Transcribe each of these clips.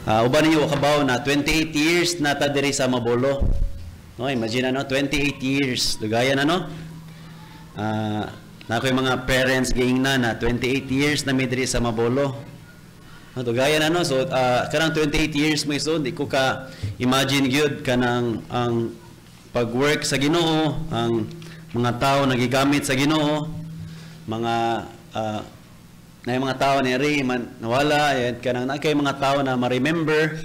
Uban ninyo kabaw na 28 years na ta diri sa Mabolo. No, imagine ano, 28 years. Dugayan ano? Na ako'y mga parents giingna na 28 years na mi diri sa Mabolo. No, dugayan ano, so kanang 28 years mo iso, di ko ka imagine gyud kanang ang pag-work sa Ginoo, ang mga tao na gigamit sa Ginoo, mga na yung mga tao ni Ray man nawala yan, kanang na kay mga tao na ma-remember,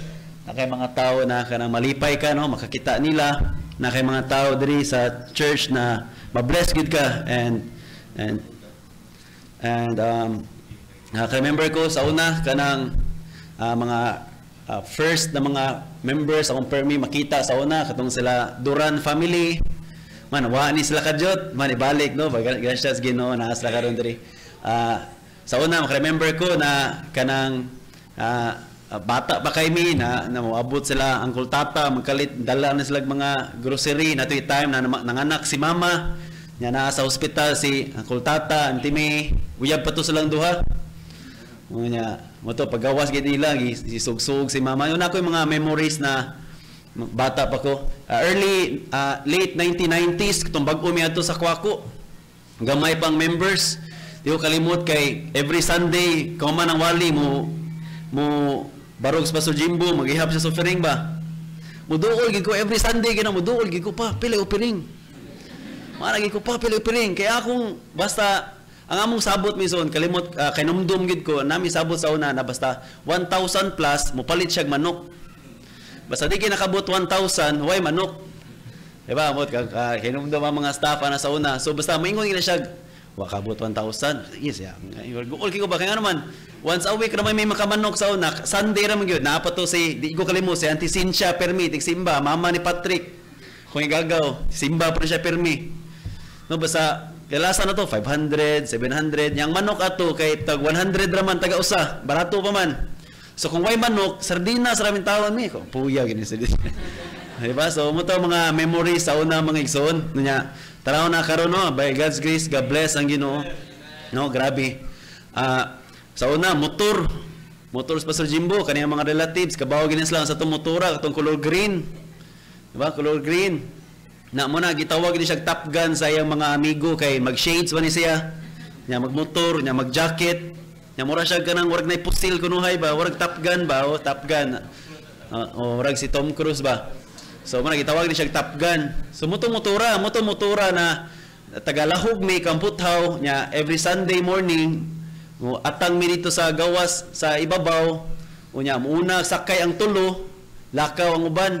na kay mga tao na kanang malipay ka, no, makakita nila, na kay mga tao diri sa church na ma-bless gid ka and remember ko sa una kanang mga first na mga members akong permi makita sa una, katong sila Duran family man, wa ni sila kadyot man ibalik, no, gracias Ginoo na sila karon diri. Sa una maka-remember ko na kanang bata pa kay mi na moabot sila Uncle Tata, magkalit, dala na sila mga grocery na to'y time na nanganak si mama nya, naa sa ospital si Uncle Tata, Auntie May, uyab pa to silang duha. Nya mo to paggawas gid nila, gisugsug si mama. Yun ako yung mga memories na bata pa ko. Early late 1990s katong bag-o mi adto sa Kwako, gamay pang members. Di ko kalimot kay every Sunday kauman ang wali mo mo barog sa Pastor Jimbo, magihap siya sa offering ba. Muduol gid ko every Sunday gina, muduol gid ko pa pila offering. Mara gid ko pa pila offering kay akong basta ang among sabot mison kalimot, kay numdum gid ko nami sabot sa una na basta 1,000 plus mopalit siya manok. Basta di kay nakabot 1,000, way manok. Diba? Mot kinumdum ang mga staff ana sa una. So basta moingon gid na siya wakabot 1,000. Yes, ya. Guol ko ba kay ano man. Once a week ra may makamanok sa una. Sunday ra man gyud. Naa pa to si, di ko kalimot, si Auntie Cynthia permi tigsimba, mama ni Patrick. Kung igagaw, simba pa siya permi. No, basta kalasa na to 500, 700. Yang manok ato kay tag 100 ra man taga usa, barato pa man. So kung way manok, sardinas ra min tawon mi. Ko puya gini sa. Diba? So mo to mga memories sa una, mga igsoon. Nya taraw na karon, no, by God's grace, God bless ang Ginoo. No, grabe. Sa una motor. Motor sa Pastor Jimbo kaniyang mga relatives kabaw gini sila sa atong motora katong color green. Diba? Color green. Na mo na gitawag ni siya Top Gun sa iyang mga amigo kay mag-shades ba ni siya. Nya magmotor, nya mag-jacket. Nya mura siya kanang murag nay pusil kunuhay ba, murag Top Gun ba, o Top Gun. O murag si Tom Cruise ba. So mo na gitawag ni siya Top Gun. So moto motora, moto motora na tagalahog mi Kamputhaw nya every Sunday morning mo atang mi dito sa gawas sa ibabaw, unya muuna sakay ang tulo, lakaw ang uban.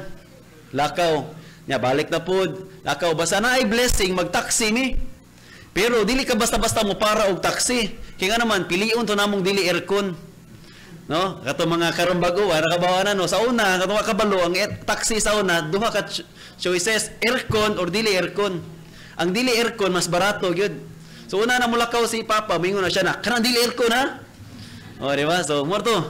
Lakaw. Nya balik na pod. Lakaw basta na ay blessing magtaxi mi. Pero dili ka basta-basta mo para og taxi. Kay nga naman pilion to namong dili aircon. No? Kato mga karon bago, wala kabaw na, no. Sa una, kato kabalo ang taxi sa una, duha ka choices, aircon or dili aircon. Ang dili aircon mas barato gyud. So una na mulakaw si Papa, mingon na siya na, kanang dili aircon ha. O di ba? So mo to.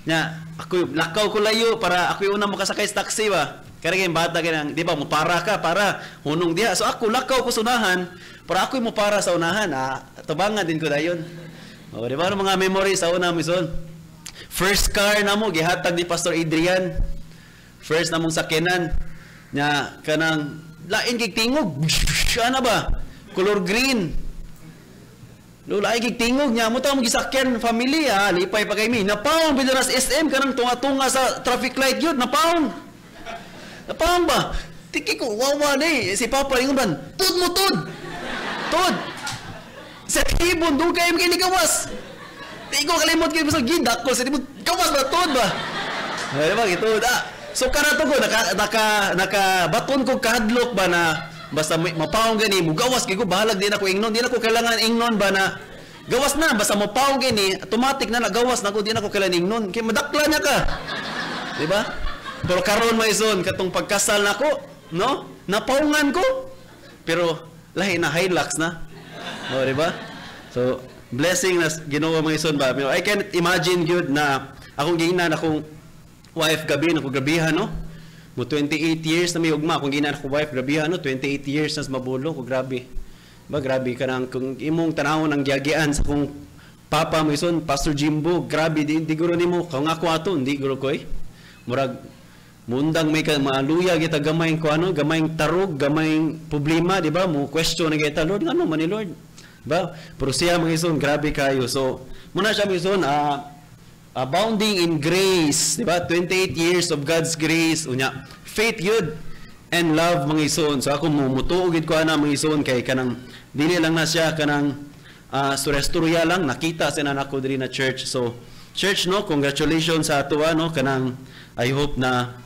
Nya, ako lakaw ko layo para ako una makasakay sa taxi ba. Kaya kay bata kay, di ba, mo para ka para hunong diha. So ako lakaw ko sa unahan para ako'y mo para sa unahan, ah, tubangan din ko dayon. O di ba, ano mga memories sa una mison. First car na mo gihatag ni Pastor Adrian. First na mong sakyanan nya kanang lain kay tingog. Ana ba? Color green. Lo lain kay tingog nya mo ta mo gisakyan family, ah, lipay pa kay mi. Napaong bida SM kanang tunga-tunga sa traffic light yun, napaong. Napaong ba? Tiki ko wawa ni si Papa ingon ban, tud mo tud. Tud. Sa tibon dugay mo kini gawas. Di ko kalimot kay basta gindak ko sa tibon gawas ba tud ba. Ay ba gitu da. So karato ko naka naka naka baton ko kahadlok ba na basta mapaong gani mugawas kay ko, bahalag di na ko ingnon, di na ko kailangan ingnon ba na gawas na, basta mapaong gani automatic na nagawas na ko, di na ko kailangan ingnon kay madakla niya ka. Di ba? Pero karon maison katong pagkasal nako, no? Napaungan ko. Pero lahi na, Hilux na. O, di ba? So blessing na Ginoo mga ison ba. Pero I can't imagine gyud na akong giingnan akong wife gabi na ko, grabihan, no. Mo 28 years na may ugma akong giingnan akong wife, grabihan, no, 28 years na sa Mabolo ko, grabe. Ba grabe kanang kung imong tanawon ang giagian sa kong papa mo ison, Pastor Jimbo, grabe di guro nimo kung ako ato hindi guro ko eh. Murag mundang may ka maaluya kita gamay ko ano, gamay tarog, gamay problema, di ba? Mo question na kita, "Lord, ngano man ni, Lord?" Ba? Pero siya, mga igsoon, grabe kayo. So, muna siya, mga igsoon, abounding in grace, di ba? 28 years of God's grace, unya, faith yun and love, mga igsoon. So ako mo mutuo gid ko ana, mga igsoon, kay kanang dili lang na siya kanang storya lang nakita sa nako diri na church. So church, no, congratulations sa atoa, no, kanang I hope na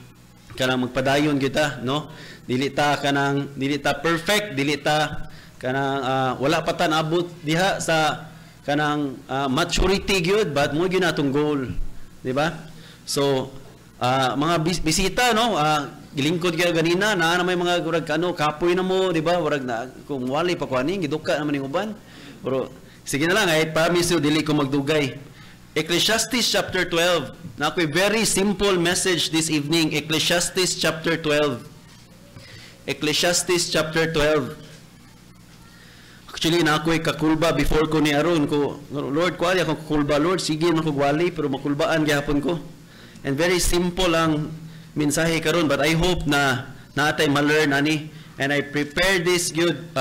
kanang magpadayon kita, no? Dili ta kanang dili ta perfect, dili ta kanang wala pa ta naabot diha sa kanang maturity gyud, but mo gyud natong goal, di ba? So mga bisita, no, gilingkod kay ganina naa na may mga murag ano, kapoy na mo, di ba? Murag na kung wali pa ko ani giduka naman ning uban. Pero sige na lang, I promise you dili ko magdugay. Ecclesiastes chapter 12. Na ako'y very simple message this evening. Ecclesiastes chapter 12. Ecclesiastes chapter 12. Actually, na ako'y kakulba before ko ni aron ko, "Lord, kuwali akong kakulba, Lord, sige man ko gwali," pero makulbaan gihapon ko. And very simple ang mensahe karon, but I hope na natay ma-learn ani. And I prepare this good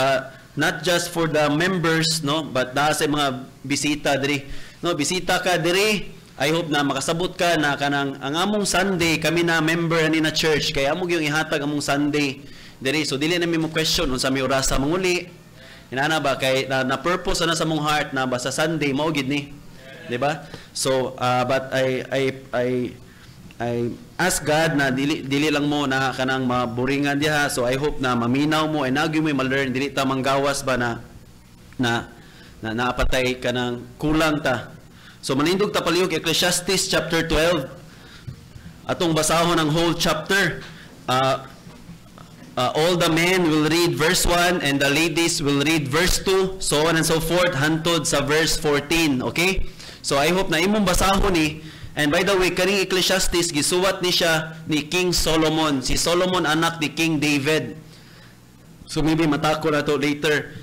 not just for the members, no, but naa sa mga bisita diri. No, bisita ka diri, I hope na makasabot ka na kanang ang among Sunday, kami na member ani na church, kaya amo gyung ihatag among Sunday diri. So dili na mi mo question unsa mi orasa manguli. Inana ba kay na purpose na sa mong heart na basta Sunday mao gid ni. Di ba? So but I ask God na dili dili lang mo na kanang maburingan diha. So I hope na maminaw mo and nagyo mo ma-learn, dili ta manggawas ba na na na naapatay kanang kulang ta. So manindog ta palihog Ecclesiastes chapter 12. Atong basahon ang whole chapter. All the men will read verse 1 and the ladies will read verse 2, so on and so forth, hantod sa verse 14, okay? So I hope na imong basahon ni. And by the way, kaning Ecclesiastes gisuwat ni siya ni King Solomon. Si Solomon anak ni King David. So maybe matako na to later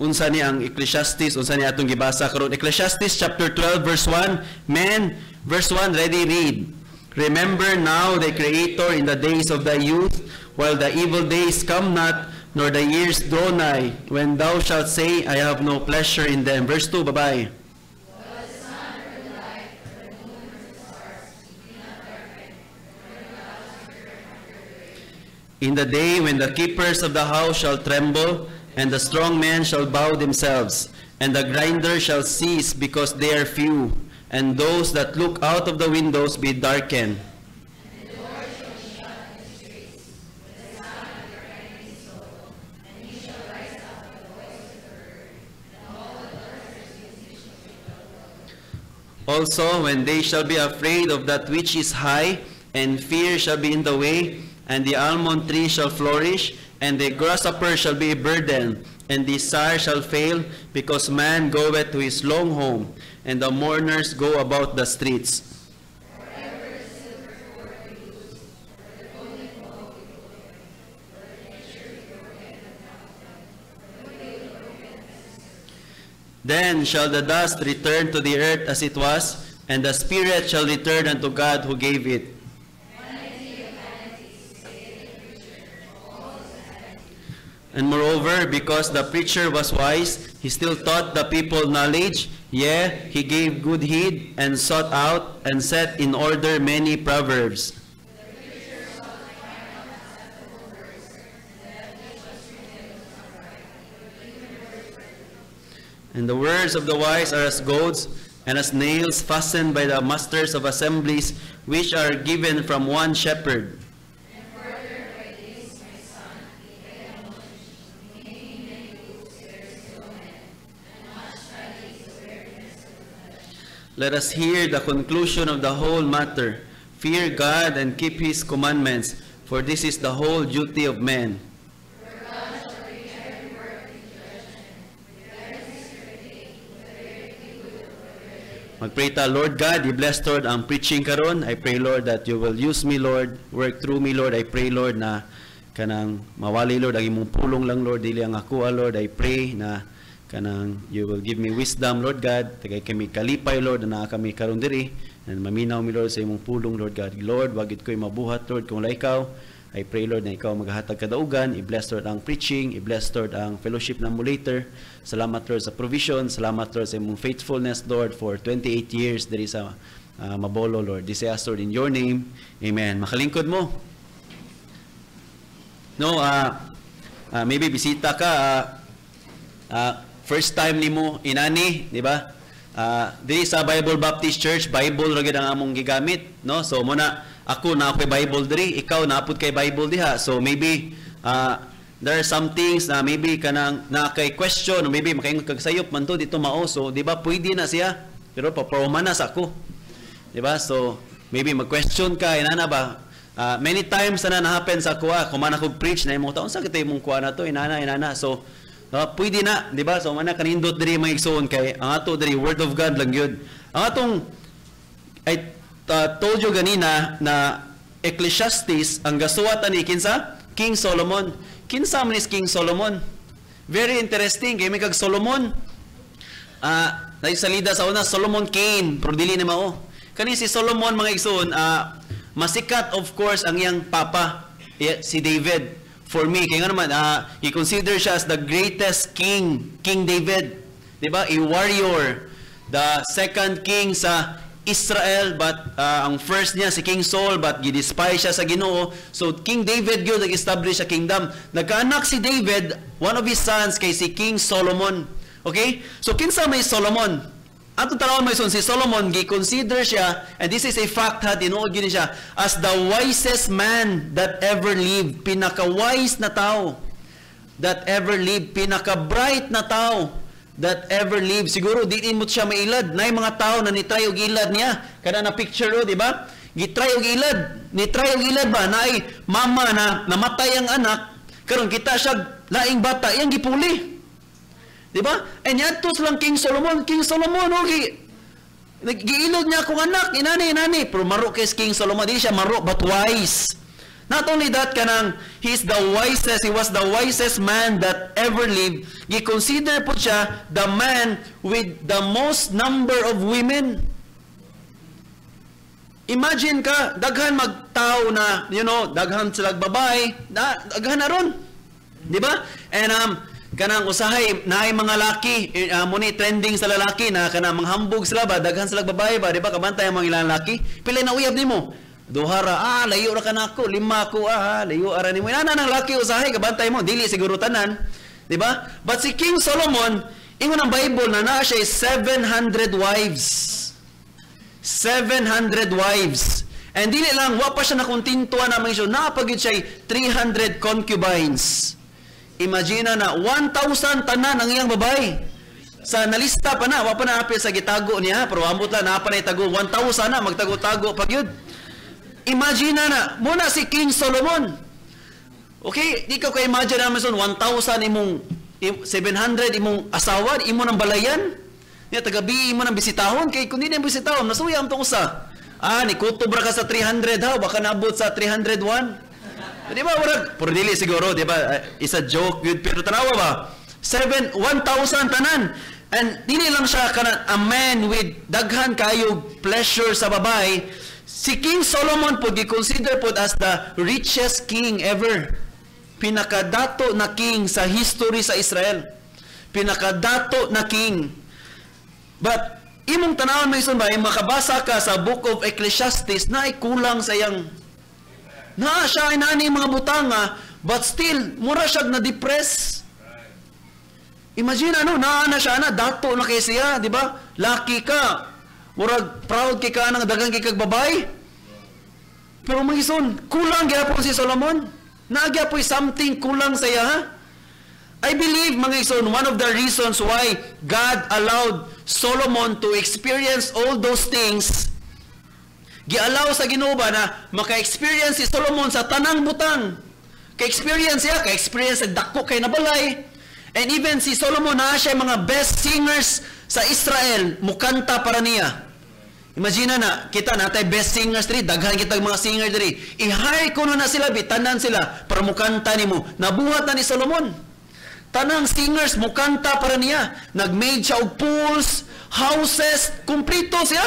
unsa ni ang Ecclesiastes, unsa ni atong gibasa karon. Ecclesiastes chapter 12 verse 1, men, verse 1, ready, read. Remember now the Creator in the days of thy youth, while the evil days come not, nor the years draw nigh, when thou shalt say, "I have no pleasure in them." Verse 2, bye-bye. In the day when the keepers of the house shall tremble, and the strong men shall bow themselves, and the grinder shall cease because they are few, and those that look out of the windows be darkened. And the door shall be shut in the straits, with the sound of the rending soul, and he shall rise up with the voice of the bird, and all the utters music shall be troubled. Also, when they shall be afraid of that which is high, and fear shall be in the way, and the almond tree shall flourish, and the grasshopper shall be a burden, and desire shall fail, because man goeth to his long home, and the mourners go about the streets. Forever the silver cord be loosed, or the golden bowl be broken, or the pitcher be broken at the outlet, or the wheel broken as a serpent. Then shall the dust return to the earth as it was, and the spirit shall return unto God who gave it. Vanity of vanities, saith the preacher, all is vanity. And moreover, because the preacher was wise, he still taught the people knowledge. Yea, he gave good heed, and sought out and set in order many proverbs. The preacher sought to find out acceptable words, and that which was written was upright, but human words are evil. And the words of the wise are as goads, and as nails fastened by the masters of assemblies, which are given from one shepherd. And further by this, my son, be admonished, nay, many books there is no end, and much study is the weariness of the flesh. Let us hear the conclusion of the whole matter. Fear God and keep his commandments, for this is the whole duty of man. For God shall bring every work into judgment, with every secret thing, whether it be good or whether it be Magpray ta, Lord God, i-bless, Lord, ang preaching karon. I pray, Lord, that you will use me, Lord, work through me, Lord. I pray, Lord, na kanang mawali, Lord, ang imong pulong lang, Lord, dili ang ako, Lord. I pray na Kanang you will give me wisdom, Lord God. Tagay kami kalipay, Lord, na naa kami karon diri. And maminaw mi, Lord, sa imong pulong, Lord God. Lord, wa gyud ko'y mabuhat, Lord, kung wala ikaw. I pray, Lord, na ikaw maghatag kadaugan. I-bless, Lord, ang preaching. I-bless, Lord, ang fellowship namo later. Salamat, Lord, sa provision. Salamat, Lord, sa imong faithfulness, Lord, for 28 years diri sa Mabolo, Lord. This I ask, Lord, in your name. Amen. Makalingkod mo. No, maybe bisita ka, first time nimo inani, di ba? Diri sa Bible Baptist Church, Bible ra gyud ang among gigamit, no? So muna ako na ako'y Bible diri, ikaw naa pod kay Bible diha. So maybe there are some things na maybe kanang na kay question or maybe makaingon kag sayop man to dito mao. So di ba pwede na siya? Pero paproman na sa ako. Di ba? So maybe mag-question ka inana ba? Many times na na-happen sa ako, kung man ako preach na imong taon sa kita imong kuha na to inana inana. So pwede na, di ba? So mana kanindot diri, mga igsoon, kay ang ato diri word of God lang gyud. Ang atong I told you ganina na Ecclesiastes ang gasuwat ani kinsa? King Solomon. Kinsa man is King Solomon? Very interesting kay may kag Solomon. Ah, uh, salida sa una Solomon Kane, pero dili na mao. Kani si Solomon, mga igsoon, masikat of course ang iyang papa, si David. For me, kaya nga naman, i-consider siya as the greatest king, King David. 'Di ba? A warrior, the second king sa Israel, but ang first niya si King Saul, but gidespise siya sa Ginoo. So King David gyud nag-establish sa kingdom. Nagkaanak si David, one of his sons kay si King Solomon. Okay? So kinsa may Solomon? Atong tanawon may son si Solomon, gi-consider siya, and this is a fact ha, tinuod gyud siya as the wisest man that ever lived, pinaka-wise na tao that ever lived, pinaka-bright na tao that ever lived. Siguro di mo siya mailad. Nay mga tao na ni-try og ilad niya. Kada na picture o, di ba? Gi-try og ilad. Ni-try og ilad ba? Naay mama na namatay ang anak. Karon kita siya laing bata, iyang gipuli. Di ba? And yadto lang King Solomon, King Solomon, okay. Giilod niya akong anak, inani, inani. Pero maro kay King Solomon, di siya maro, but wise. Not only that, kanang he's the wisest, he was the wisest man that ever lived. Gi-consider po siya the man with the most number of women. Imagine ka, daghan magtao na, daghan sila babae, na, daghan na ron. Di ba? And kanang usahay naay mga laki, mo ni trending sa lalaki na kanang manghambog sila ba, daghan sila babae ba, di ba? Kabantay ang mga ilang laki. Pila na uyab nimo? Duha ra, layo ra kanako, lima ko, layo ara nimo. Inana nang laki usahay, kabantay mo, dili siguro tanan. Di ba? But si King Solomon, ingon ang Bible na naa siya 700 wives. 700 wives. And dili lang, wa pa siya nakontento na mga isyo, naa pa gyud siya 300 concubines. Imagine na 1,000 tanan ang iyang babae. Sa nalista pa na, wa pa na apil sa gitago niya, pero ambot lang, naa pa na itago, 1,000 na, magtago-tago pa gyud. Imagine na, muna si King Solomon. Okay, di ka ka imagine naman son, 1,000 imong, 700 imong asawa, imo ng balayan. Niya, tagabi imo ng bisitahon, kay kung di na bisitahon, nasuya ang tong usa. Ni kutob ra ka sa 300 ha, baka naabot sa 301. Di ba, wala, pero dili siguro, di ba, is a joke, good, pero tanawa ba? 7, 1,000 tanan. And dili lang siya kana a man with daghan kayo pleasure sa babae. Si King Solomon po gi-consider po as the richest king ever. Pinakadato na king sa history sa Israel. Pinakadato na king. But imong tanawon mo ison ba, makabasa ka sa Book of Ecclesiastes na ay kulang sa iyang na siya ay nani mga butanga, but still mura siya na depress. Imagine ano, naa na siya na dato na kay siya, di ba? Lucky ka. Murag proud kay ka nang daghang kay kag babae. Pero mga ison, kulang gyapon si Solomon. Naa gyapoy something kulang sa iya, ha? I believe, mga ison, one of the reasons why God allowed Solomon to experience all those things, gi-allow sa Ginoo ba na maka-experience si Solomon sa tanang butang. Ka-experience siya, ka-experience sa dako kay nabalay. And even si Solomon na siya mga best singers sa Israel, mukanta para niya. Imagine na, kita natay best singers diri, daghan kitag mga singer diri. I-hire ko na sila, bitanan sila para mukanta nimo. Nabuhat na ni Solomon. Tanang singers mukanta para niya. Nag-made siya og pools, houses, kumplito siya.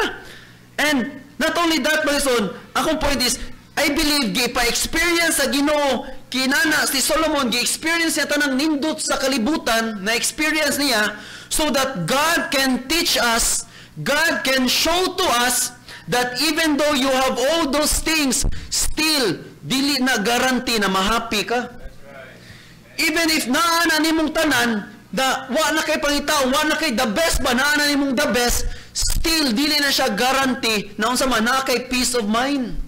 And not only that, mga igsoon, akong point is, I believe gipa-experience sa Ginoo kinana si Solomon, gi-experience niya tanang nindot sa kalibutan na experience niya so that God can teach us, God can show to us that even though you have all those things, still dili na guarantee na mahappy ka. Even if naa na nimong tanan, da wa na kay pangita, wa na kay the best ba, naa na nimong the best, still dili na siya guarantee na unsa man, naa kay peace of mind.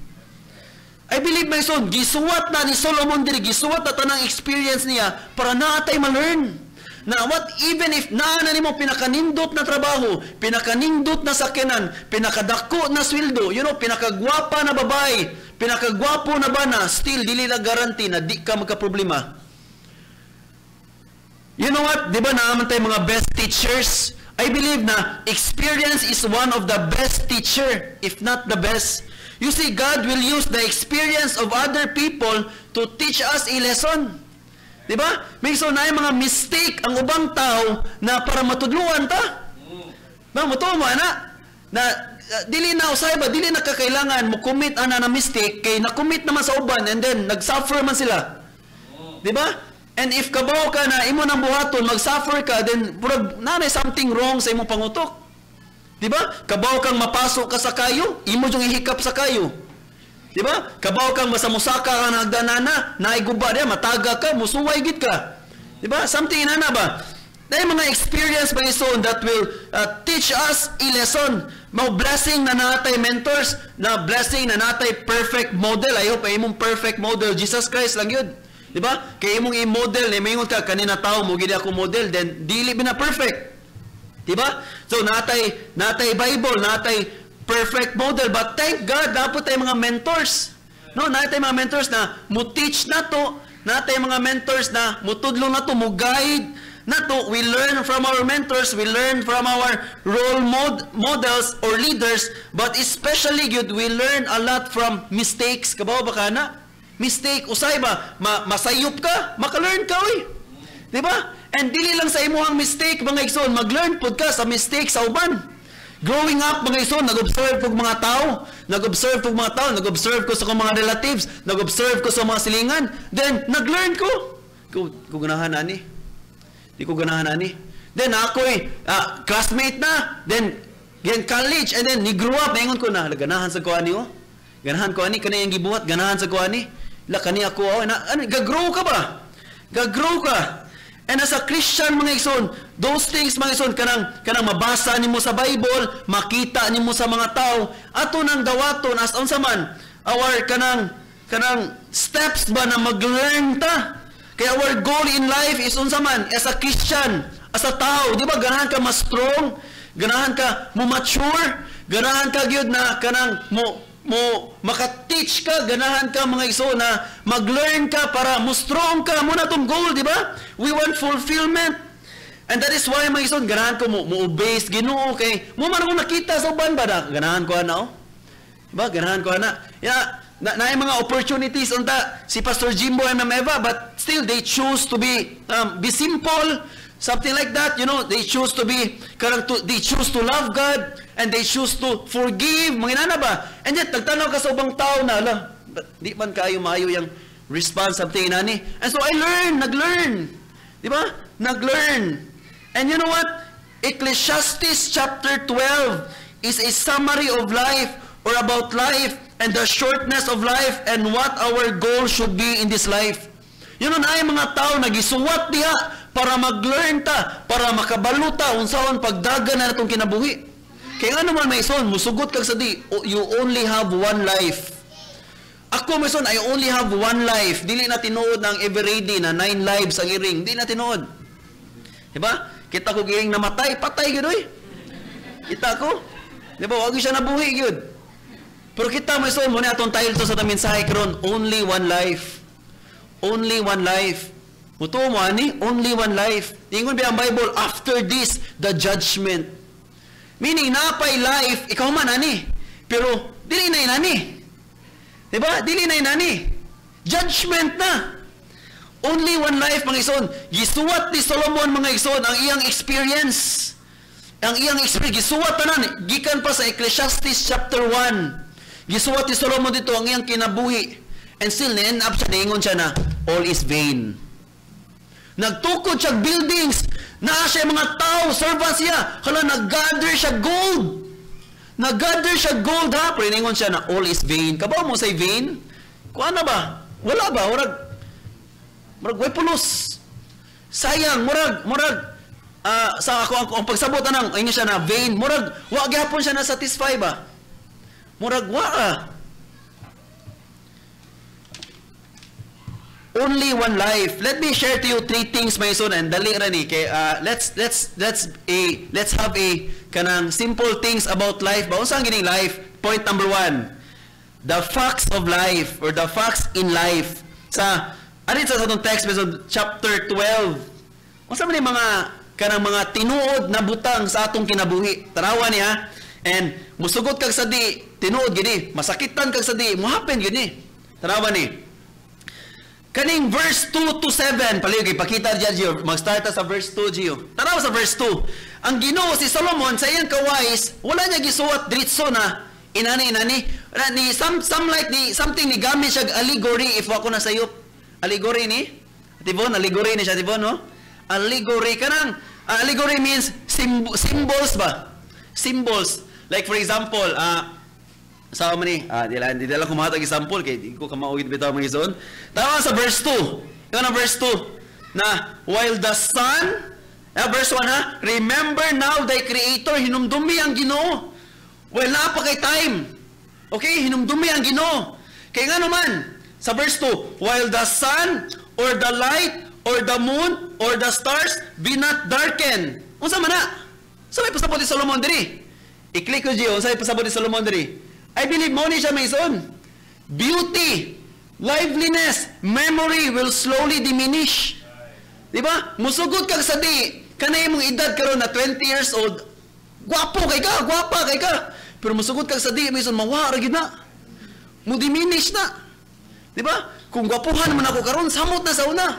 I believe, my son, gisuwat na ni Solomon diri, gisuwat na tanang experience niya para naa tay ma-learn. Na what even if naa na nimo pinakanindot na trabaho, pinakanindot na sakyanan, pinakadako na sweldo, pinakagwapa na babae, pinakagwapo na bana, still dili na guarantee na di ka magka-problema. You know what? Di ba naa man tay mga best teachers? I believe na experience is one of the best teacher, if not the best. You see, God will use the experience of other people to teach us a lesson. Di ba? May so na mga mistake ang ubang tao na para matudluan ta. Ba, mutuo mo ana na dili na usay ba, dili na kakailangan mo commit ana na mistake kay na-commit naman sa uban and then nag-suffer man sila. Di ba? And if kabaw ka na imo nang buhaton, mag-suffer ka, then murag naa something wrong sa imong pangutok. Di ba? Kabaw kang mapasok ka sa kayo, imo jung ihikap sa kayo. Di ba? Kabaw kang basta musaka ka ng hagdanana, naiguba diya, mataga ka, musuway gid ka. Di ba? Something inana ba? Dahil mga experience ba ison that will teach us a lesson. Mao blessing na naa tay mentors, na blessing na naa tay perfect model. I hope ay imong perfect model, Jesus Christ lang yun. Di ba? Kay imong i-model, ni maingon ka, kanina tao mo gid ako model, then dili ba na perfect. Di ba? So naa tay Bible, naa tay perfect model, but thank God dapat tay mga mentors. No, naa tay mga mentors na mo teach nato, naa tay mga mentors na mutudlo nato, mo guide nato. We learn from our mentors, we learn from our role models or leaders, but especially good, we learn a lot from mistakes. Kabaw ba ka na? Mistake, usay ba? Masayop ka, maka-learn ka, oy. Di ba? And dili lang sa imuhang mistake, mga igsoon, mag-learn pud ka sa mistake sa uban. Growing up, mga igsoon, nag-observe kog mga tao, nag-observe kog mga tao, nag-observe ko sa akong mga relatives, nag-observe ko sa mga silingan, then nag-learn ko. Ko ganahan ani. Di ko ganahan ani. Then ako'y classmate na, then gen college, and then ni grow up, naingon ko na, ganahan sa ko ani oh. Ganahan ko ani kani ang gibuhat, ganahan sa ko ani. La kani ako oh, na, ano, ga-grow ka ba? Ga-grow ka. And as a Christian, mga igsoon, those things, mga igsoon, kanang mabasa nimo sa Bible, makita nimo sa mga tao, ato nang dawaton as unsa man our kanang steps ba na mag-learn ta. Kaya our goal in life is unsa man as a Christian, as a tao, di ba ganahan ka mas strong, ganahan ka mo mature, ganahan ka gyud na kanang mo maka-teach ka, ganahan ka, mga igsoon, na mag-learn ka para mo strong ka mo na tong goal, di ba? We want fulfillment. And that is why, mga igsoon, ganahan ko mo obey sa Ginoo kay mo man ako nakita sa uban ba na ganahan ko ana oh. Di ba? Ganahan ko ana. Ya, na mga opportunities unta si Pastor Jimbo and Ma'am Eva, but still they choose to be simple, something like that. They choose to be kanang to, they choose to love God and they choose to forgive, mga inana ba? And yet nagtanaw ka sa ubang tao na ala, but di man kayo maayo yung response, something inani. And so I learn, nag-learn. Di ba? Nag-learn. And you know what? Ecclesiastes chapter 12 is a summary of life or about life and the shortness of life and what our goal should be in this life. Naay mga tao nagisuwat diha para mag-learn ta, para makabalo ta unsaon pagdagan na natong kinabuhi. Kaya nga naman may son, musugot kag sa di, you only have one life. Ako may son, I only have one life. Dili na tinuod ng Eveready na nine lives ang iring. Dili na tinuod. Diba? Kita ko giring namatay, patay gyud oy. Kita ko. Diba? Wag siya nabuhi gyud. Pero kita may son, mo ni atong title sa mensahe karon, only one life. Only one life. Mutuo mo ani, only one life. Ingon ba ang Bible, after this, the judgment. Meaning, napay life, ikaw man ani. Pero, dili na inani. Diba? Dili na inani. Judgment na. Only one life, mga igsoon. Gisuwat ni Solomon, mga igsoon, ang iyang experience. Ang iyang experience, gisuwat tanan, gikan pa sa Ecclesiastes chapter 1. Gisuwat ni Solomon dito ang iyang kinabuhi. And still, end up siya, niingon siya na, all is vain. Nagtukod siya buildings, naa siya mga tao, servants siya. Hala, nag-gather siya gold. Nag-gather siya gold, ha? Pero niingon siya na all is vain. Kabaw mo say vain? Kuan na ba? Wala ba? Murag, murag way pulos. Sayang, murag, murag, sa ako, ang pagsabot anang, ingon siya na vain, murag, wa gyapon siya na satisfy ba? Murag, wa ah. Only one life. Let me share to you three things, my son, and dali ra ni kay let's have a kanang simple things about life. Ba unsa ang gining life? Point number 1. The facts of life or the facts in life. Sa ani sa atong text, my son, chapter 12. Unsa man ni mga kanang mga tinuod na butang sa atong kinabuhi? Tarawa niya. And musugot kag sa di tinuod gini, masakitan kag sa di, mo happen gini. Tarawa ni. Kaning verse 2 to 7, palihog ipakita diya Gio, mag-start ta sa verse 2 Gio. Tanaw sa verse 2. Ang Ginoo si Solomon sa iyang kawais, wala niya gisuwat diretso na inani inani ni some like ni something ni gamit siya allegory if ako na sayop. Allegory ni? Tibon, allegory ni siya tibon, no? Allegory kanang allegory means symbols ba? Symbols. Like for example, sa man ni, di lang kumahatag example kay di ko kamaugid bitaw mga igsoon. Tama sa verse 2. Ikaw na verse 2 na while the sun, verse 1 ha, remember now thy creator, hinumdumi ang Ginoo. Well, naa pa kay time. Okay, hinumdumi ang Ginoo. Kay ngano man sa verse 2, while the sun or the light or the moon or the stars be not darkened. Unsa man na? Sa may pasabot ni Solomon diri. I-click ko Gio, unsa may pasabot ni Solomon diri? I believe mo ni siya may son. Beauty, liveliness, memory will slowly diminish. Di ba? Musugot kag sa di, kanay imong edad karon na 20 years old, gwapo kay ka, gwapa kay ka. Pero musugot kag sa di, may son, mawa ra gid na. Mo diminish na. Di ba? Kung gwapuhan man ako karon, samot na sa una.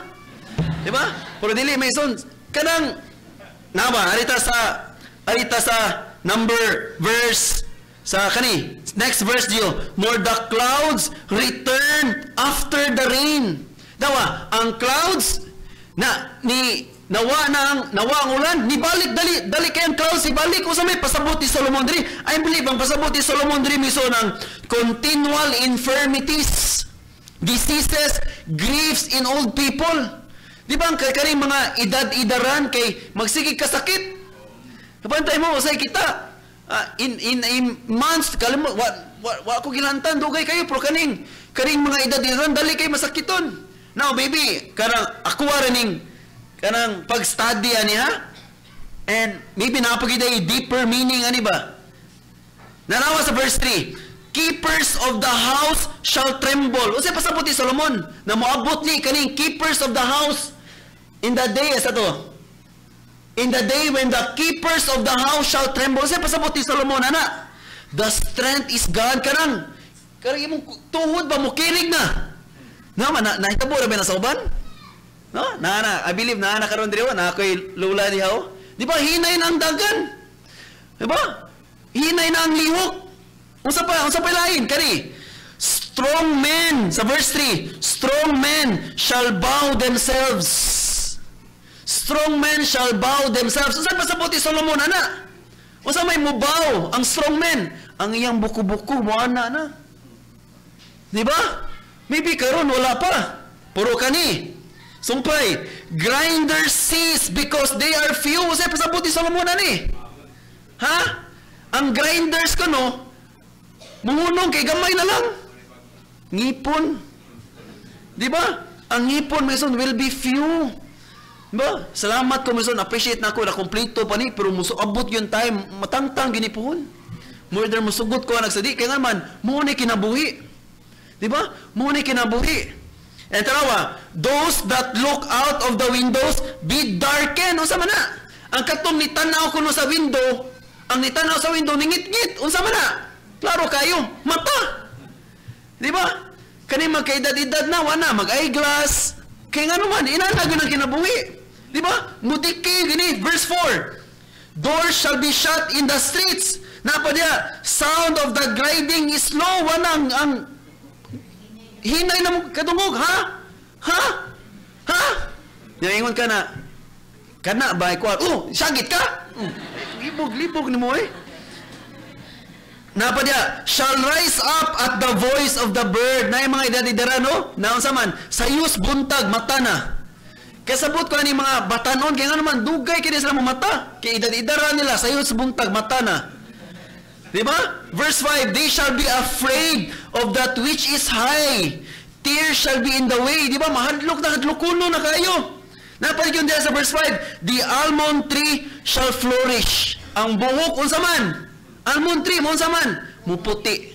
Di ba? Pero dili may son, kanang naba arita sa number verse sa kani next verse Gio, more the clouds return after the rain. Dawa ang clouds na ni nawa na ang nawa ang ulan, ni balik dali dali kay ang clouds ibalik. Unsa may pasabot ni Solomon diri? I believe ang pasabot ni Solomon diri miso ng continual infirmities, diseases, griefs in old people. Di ba ang kaning mga edad-edaran kay magsige kasakit? Kapantay mo usay kita. In months kalimo wa ko gilantan dugay kayo pero kaning mga edad-edaran dali kay masakiton. Now baby, kanang ako ra ning kanang pag-study ani ha? And maybe napagiday deeper meaning ani ba? Nanawa sa verse 3, keepers of the house shall tremble. Unsay pasabot ni Solomon na moabot ni kaning keepers of the house in the day sa to? In the day when the keepers of the house shall tremble. Unsay pasabot ni Solomon ana? The strength is gone. Kanang kanang imong tuhod ba mokirig na? No man na, nahitabo ra ba na sa uban? No? Na na, I believe na na karon diri na ako'y lula diha. Di ba hinay na ang dagan? Di ba? Hinay na ang lihok. Unsa pa lain kani? Strong men sa verse 3, strong men shall bow themselves. Strong men shall bow themselves. Unsa pasabot ni Solomon ana? Unsa may mubaw ang strong men? Ang iyang buku-buku mo ana na. Di ba? Maybe karon wala pa. Puro kani. Sumpay, grinders cease because they are few. Unsa pasabot ni Solomon ani? Ha? Ang grinders kuno muhunong kay gamay na lang. Ngipon. Di ba? Ang ngipon minsan will be few. Ba? Salamat ko minsan, appreciate na ako na kompleto pa ni, pero musuabot yung time, matangtang ginipuhon. Murder musugot ko nagsadi kay nga man mo ni kinabuhi. Di ba? Mo ni kinabuhi. And tarawa, those that look out of the windows be darkened. Unsa man na? Ang katong nitanaw kuno sa window, ang nitanaw sa window ningitngit, unsa man na? Klaro kayo, mata. Di ba? Kani magkaedad-edad na, wala mag-eyeglass. Kay nga naman, inana gyud ang kinabuhi. Di ba? Mo-decay gini. Verse 4. Doors shall be shut in the streets. Naa pa diya, sound of the grinding is low. Wanang ang hinay na mo kadungog, ha? Ha? Ha? Ingon ka na, kana ba, ikuan? Oh, sagit ka? Libog, libog ni mo eh. Naa pa diya, shall rise up at the voice of the bird. Na yung mga edad-edara, no? Naunsa man, sayos buntag, mata na. Kasabot ko ani mga batanon, kaya nga naman, dugay kini sila mata. Kaya edad-edara nila, sayos buntag, mata na. Di ba? Verse 5, they shall be afraid of that which is high. Tears shall be in the way. Di ba? Mahadlok na hadlokuno na kayo. Naa pa gyud diya sa verse 5, the almond tree shall flourish. Ang buhok, unsa man? Almond tree, mo unsa man? Muputi.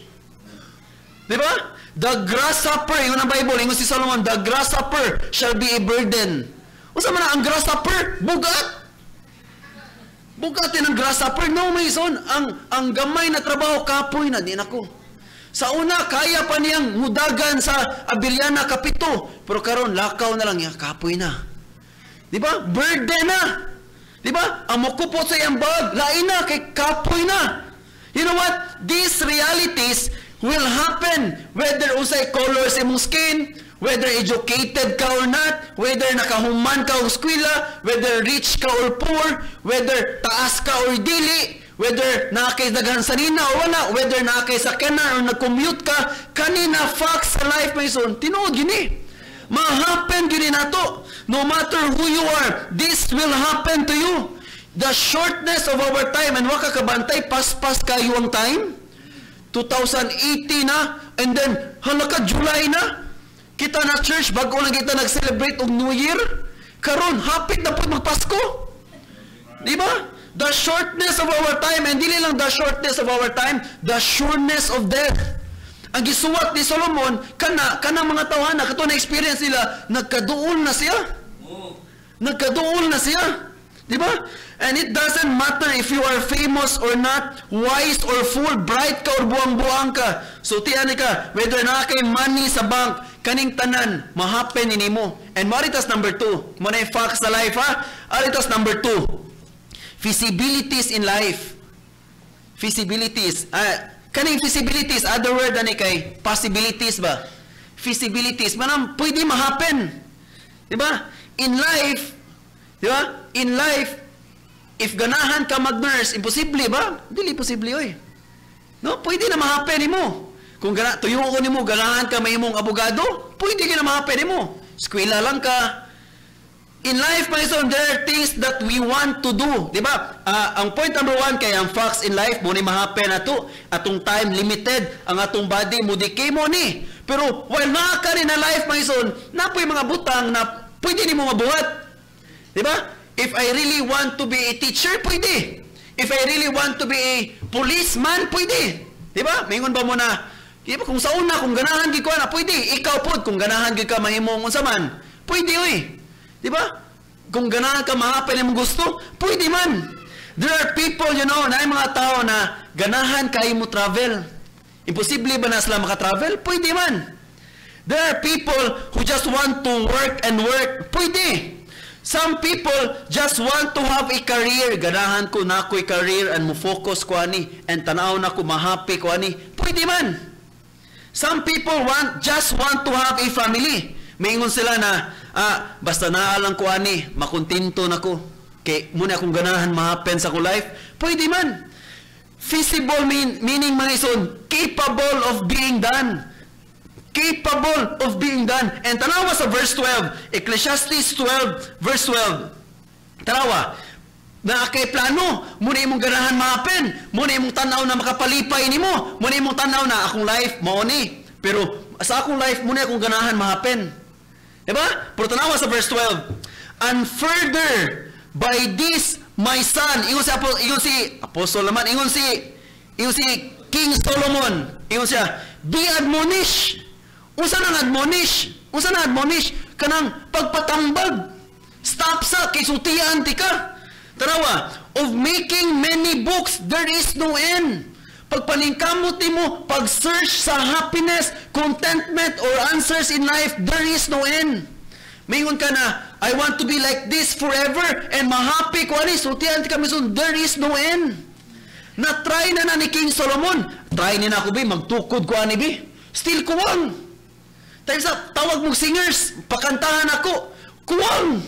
Di ba? The grasshopper, ingon ang Bible, ingon si Solomon, the grasshopper shall be a burden. Unsa man ang grasshopper? Bugat. Bugat din ang grasshopper. No, may son. Ang gamay na trabaho, kapoy na din ako. Sa una, kaya pa niyang mudagan sa Abellana kapito. Pero karon lakaw na lang niya, kapoy na. Di ba? Burden na. Di ba? Ang mukupot sa iyang bag, lain na, kay kapoy na. You know what? These realities will happen whether unsay color sa imong skin, whether educated ka or not, whether nakahuman ka og eskwela, whether rich ka or poor, whether taas ka or dili, whether naa kay daghan sanina o wala, whether naa kay sakyanan or nag-commute ka, kanina facts sa life, my son, tinuod gini. Ma-happen gini nato. No matter who you are, this will happen to you. The shortness of our time, and waka kabantay, paspas kayo ang time. 2080 na, and then, hala ka, July na. Kita na church, bago lang kita nag-celebrate og New Year. Karon, hapit na po magpasko. Di ba? The shortness of our time, and dili lang the shortness of our time, the sureness of death. Ang gisuwat ni Solomon, kana mga tawhana, kato na experience nila, nagkaduol na siya. Nagkaduol na siya. Di ba? And it doesn't matter if you are famous or not, wise or fool, bright ka or buang-buang ka. So tiyan ka, whether naa kay money sa bank, kaning tanan, ma-happen nimo. And maritas number two, mo na yung facts sa life ha. Aritas number two, feasibilities in life. Feasibilities. Ah, kaning feasibilities, other word ani kay possibilities ba? Feasibilities, manam pwede ma-happen. Di ba? In life, di ba? In life, if ganahan ka mag-nurse, imposible ba? Dili posible oy. No, pwede na ma-happen nimo. Kung gana tuyo ko nimo ganahan ka mahimong abogado, pwede ka na ma-happen nimo. Eskwela lang ka. In life, my son, there are things that we want to do. Di ba? Ang point number one kay ang facts in life, mo ni ma-happen ato. Atong time limited, ang atong body mo decay mo ni. Pero while naa ka ni na life, my son, napoy mga butang na pwede nimo mabuhat. Di ba? If I really want to be a teacher, pwede. If I really want to be a policeman, pwede. Di ba? Mingon ba mo na, di ba, kung sa una, kung ganahan gid ko na, pwede. Ikaw pod, kung ganahan gid ka mahimong unsa man, pwede oy. Di ba? Kung ganahan ka mahapin imong gusto, pwede man. There are people, na mga tao na ganahan kayo mo travel. Imposible ba na sila makatravel? Pwede man. There are people who just want to work and work. Pwede. Some people just want to have a career. Ganahan ko na ako'y career and mo-focus ko ani and tanaw na ko ma-happy ko ani. Pwede man. Some people want just want to have a family. Maingon sila na, ah, basta naa lang ko ani, makontento na ko. Kay muna akong ganahan ma-happen sa akong life. Pwede man. Feasible meaning, mga ison, capable of being done. Capable of being done. And tanawa sa verse 12, Ecclesiastes 12, verse 12. Tanawa, na kay plano, muna imong ganahan ma-happen, muna imong tanaw na makapalipay nimo, muna imong tanaw na akong life mao ni. Pero sa akong life muna akong ganahan ma-happen. Diba? Pero tanawa sa verse 12. And further, by this my son, ingon si Apostle naman, ingon si King Solomon, ingon siya, be admonished. Unsa nang admonish? Unsa nang admonish? Kanang pagpatambag. Stop sa kay sultian ti ka. Tanawa, of making many books, there is no end. Pagpaningkamot nimo, pag-search sa happiness, contentment, or answers in life, there is no end. Mingon ka na, "I want to be like this forever and ma-happy ko ani." Sultihan ka maison, there is no end. Na try na na ni King Solomon. "Try ni na ako bi, magtukod ko ani bi." Still kuwang. Times up, tawag mong singers, pakantahan ako. Kuwang.